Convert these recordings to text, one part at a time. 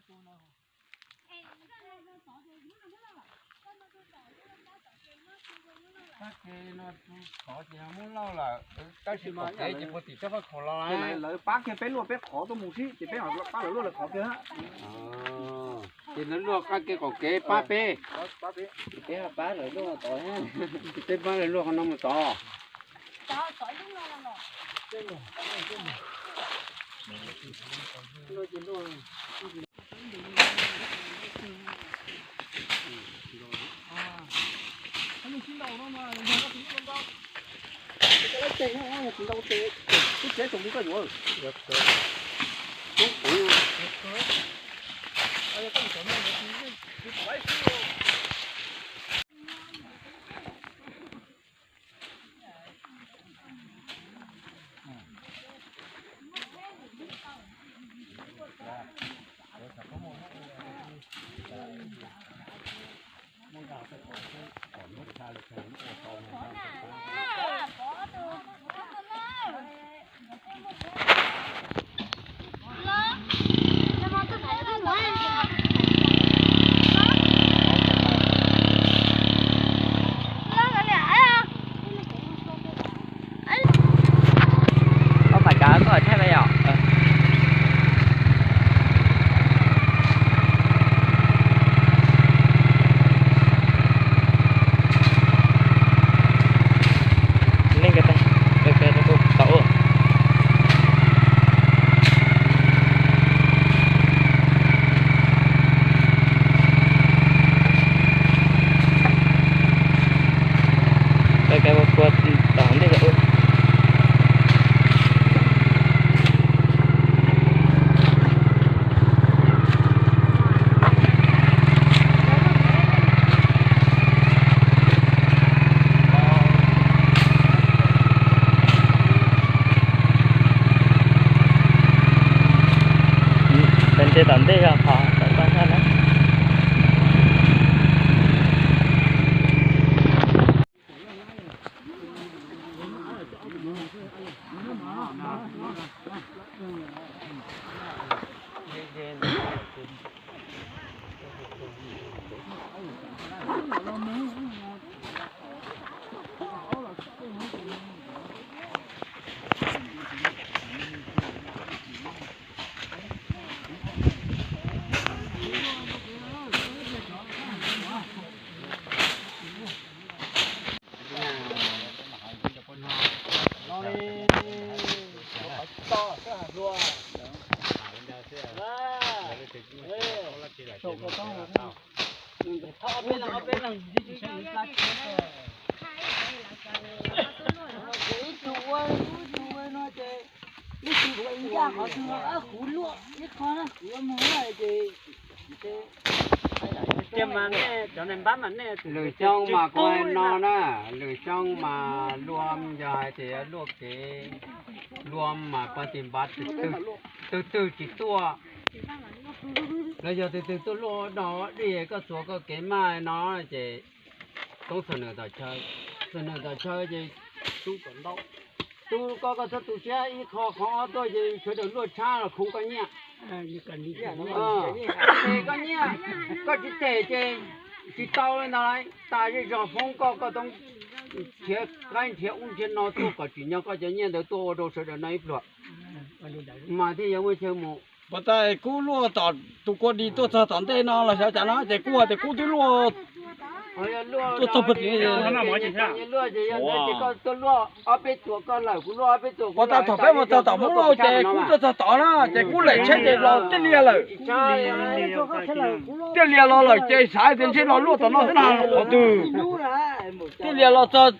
Qab ke no tov ces muab lauj lawm, tab sis qaum kev ces puag tim tsob faj khaum los lawv pab kiag peb luaj peb qhov tuaj mus xwb ces peb pab lawv luaj lawv qhov kiag. Ces lawv luaj qab ke qaum kev pab peb, peb pab lawv luaj tod, ces peb pab lawv luaj qhov no mus tod. Koj pais kav koj thaij me yom. Leej kawg, kawg kawg rau kuv tau ua. Kawg kawg ua kua tom ntej lawm. Peb nce tom ntej yog qhov tawm paj sab na. Ib tug ua, ib tug ua no ces ib tug ua ib ncaj qhov twg no, kuv luaj ib qho na, kuv ua mus ces lwm xyoo mas kuv hais no na, lwm xyoo mas luam yog hais tias luaj kev, luam mas pab tis npav twg twg tsis tuaj, los yog twg twg tuaj luaj no dij koj txuas koj kev maj no ces toob txog nws tom chaw, txog nws tom chaw ces tu kom ntau, tu koj koj txhob tu siab ib qho qhov ob tuaj ces sawv daws luaj tshab los khoov koj nyiaj. Tes koj nyiaj, koj tsis tes ces tsis tau li ntawd, tas zej zog foob koj, koj toob nrhiav qaib nrhiav ub nrhiav no tuaj kom tsim nyog koj cov nyiaj ntawd tuaj ua rau sawv daws noj ib pluag mas thiaj yuav muaj chaw mus. Puas tas kuv luaj tom tus kua dis tuaj txog tom ntej no los xyov cas no ces kuv hais tias kuv twb luaj tuaj txog puag tim. Luaj ces yog ntawd ces koj tuaj luaj ob peb tuam koj lawm, kuv luaj ob peb tuam. Puas tas thaum peb mus txog tom Hmoob Lauj ces kuv tuaj txog tod na ces kuv lem tsheb ces los tij lias lawm. Tij lias los lawm ces xav tias ntshe los luaj tom no xwb na qhov twg. Tij lias los txog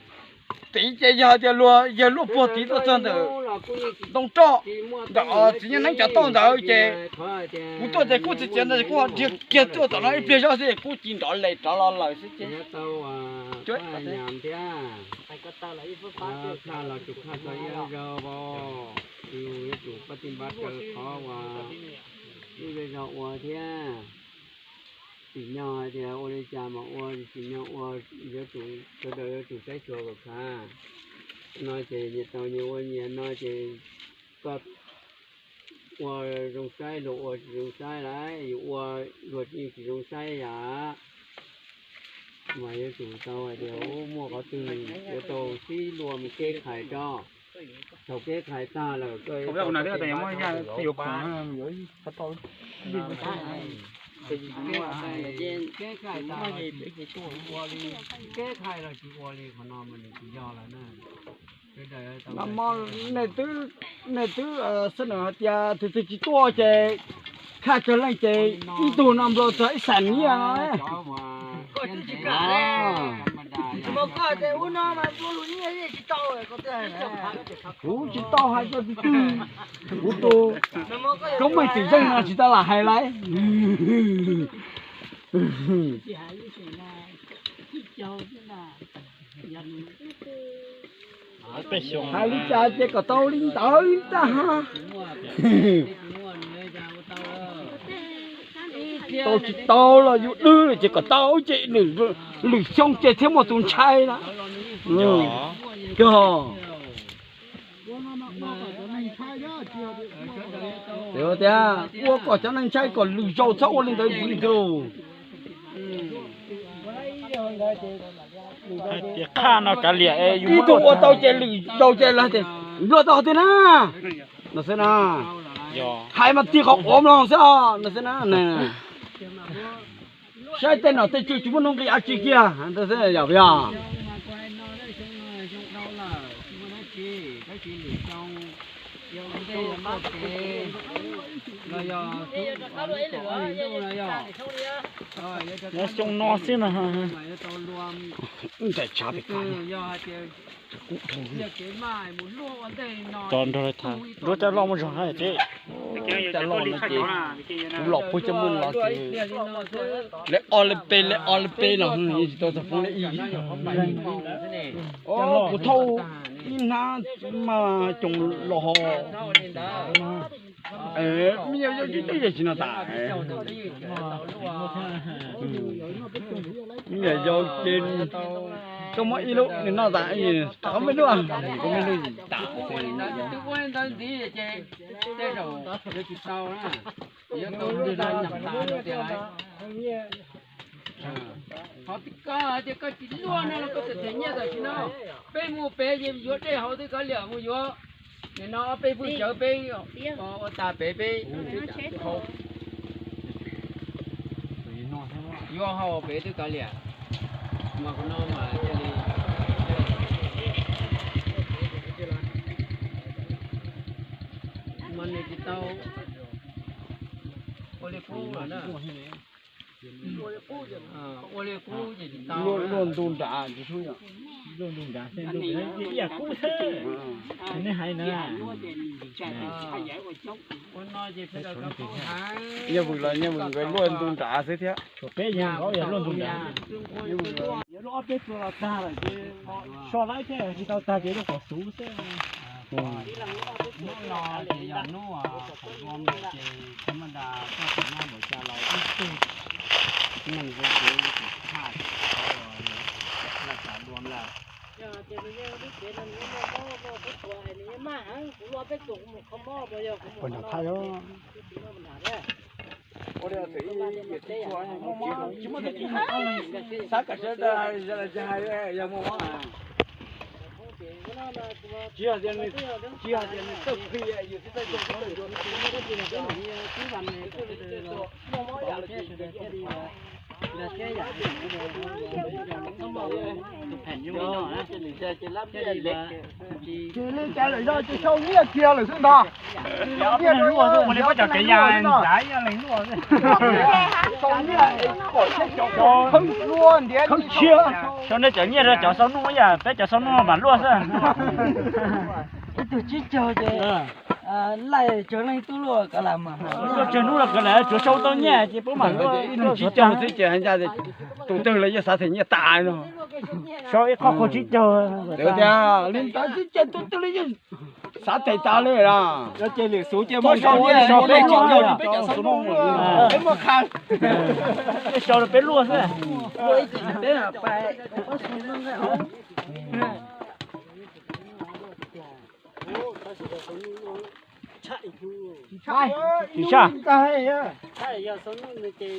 tid ces yog tias luag yawg luaj puag tid tuaj txog ntawm ntoo roj ntawm txiv nyuj neeb cov tauj ntawd ces kuv tuaj ces kuj txiv txiav ntawd kuj ho dhia kiag tuaj tom no ib pliag zoj xwb kuj ci nrov les rov los lawm xwb ces. Khaj los tsum khaj tau ib zaug, yuav tsum pab tij npab raws qhov uas ib zaug ua thiab. Tsim nyog hais tias ua li cas mas ua, tsim nyog ua, yuav tsum sawv daws yuav tsum saib xyuas kom khav. No ces nyias tau nyias ua nyias no ces koj Ua zoo saib luag ua tsis zoo saib lawm, yus ua luag tsis zoo saib yom. Mas yuav tsum tau hais tias muaj qhov twg yuav tau sib luag mus keb khais tso. Thaum keb khais tag lawm koj yuav tau keb khais tag, keb khais los tsis ua li qhov no mas nws tsis yog lawm na. Nej twb, nej twb xwb na hais tias tus twg tsis tuaj ces khaj tsawg leej ces ib tug no nplua txog ib xam nyiaj no. Kuv tsis tau hais rau tus twg, kuv tus koob meej twm zeej no tsis tau lam hais lawm. Hais li cas ces kom tau li ntawd tag. Tau tsis tau los yus twb ces kom tau ces lwm xyoo ces thiaj muaj tus ntshai na. Tias ua kom cov neeg ntshai kom lwm zaus txhob ua li ntawd ntxiv ntag. Tias qhaj no kav liam, ib tug ua tau ces lwm zaus ces lawv tias nplua tau tiag na. No xwb na. Hais mas tig qhov quav mlog xwb os, no xwb na. Saib tej nom tej tswv tsis muaj nuj nqis dab tsi kiag ntawd xwb yom, yog. Xyoo no xwb no. Ntaim tshav pem kab. Tos nrog lawv tham, duab coj loj muaj zog hab ces. Coj loj no ces kuv los puag coj muaj los ces lawv ob lawv peb, lawv ob lawv peb los yeej tsis tau txog poob lawv ib. Kuv thauj ib hnab mas coos los ho. Me nyuam yaus coob coob yam tsis no tas. Me nyuam yaus ces koj muab ib lub nws noj tas, rov qab muab ib lub, koj muab ib lub tas. Qhov twg koj hais tias koj tsis luaj no los koj txawm them nyiaj tam sim no. Peb mus pem ces yuav dej haus twb kav liam mus yuav. Nim no ob peb phooj ywg peb ua tas pem peb yuav hauj pem twb kav liam. Mas qhov no mas cia li mas nws tsis tau ua li qub lawm na. Ua li qub ces tsis tau. Luaj ntu nrad, luaj ntu nrad, ib yam qub xwb. Nej hais na. Nyiaj vwm los nyiaj vwm nkawd luaj ntu nrad xwb thiab. Peb yog nkaub yog luaj ntu nrad. Ob peb tug los tag lawm ces so lawm thiab, tsis tau tag ces lub qhov xuv xwb. Hnub no ces yog hnub thaum dua mus ces thaj ma da koj tsis nyob npaum cas los ib tug neeg zoo kev tsis tshaj tsis tau los laj tas dua lawm. Puas nrog thaj os. Xav kam sawv daws hais yog muaj mob, tsis yog tias nws, tsis yog tias nws txawj qhia yus thiaj txawj tau, muaj mob yam li ces li cas lawm no ces sau nyiaj kiag lawm xwb ntag. Ua li pab cov kev ya ntav ib leeg luaj. Sau nyiaj kom thiab cov khawb luaj ntiav khawb tshiab. Sau nej cov nyiaj rau cov sau nuj ib yam, peb cov sau nuj mam luaj xwb. Ib tug tsib caug ces laij tsawg leej tuaj luaj kav lam mas. Luaj tsawg hnub los kav lam tsuav sau tau nyiaj ces puab mam luaj. Ib tug tsib caug xwb ces hais ncaj tus twg los yeej xav them nyiaj tas no. Sau ib qho qaug tsib caug. Tias li ntawd xwb ces tus twg los yeej xav them tas li na. Peb muaj qha, peb muaj qha. Sau rau peb luaj xwb. Tsis tshaj.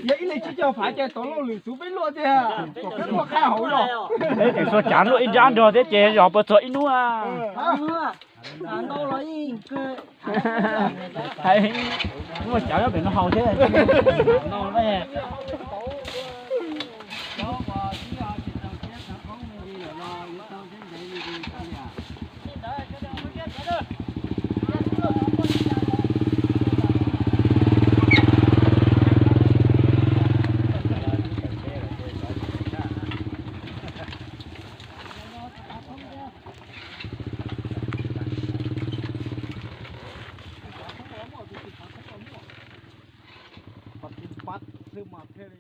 Yog ib leeg tsis coj phav ces tau luaj lwm tus peb luaj tiag, peb luaj qab hauv los. Peb tseem xuas cav luaj ib nrab nrog thiab ces zos puas txog ib hnub. Hais muaj cav nyob pem no haus thiab. Pab xwb mas thiaj li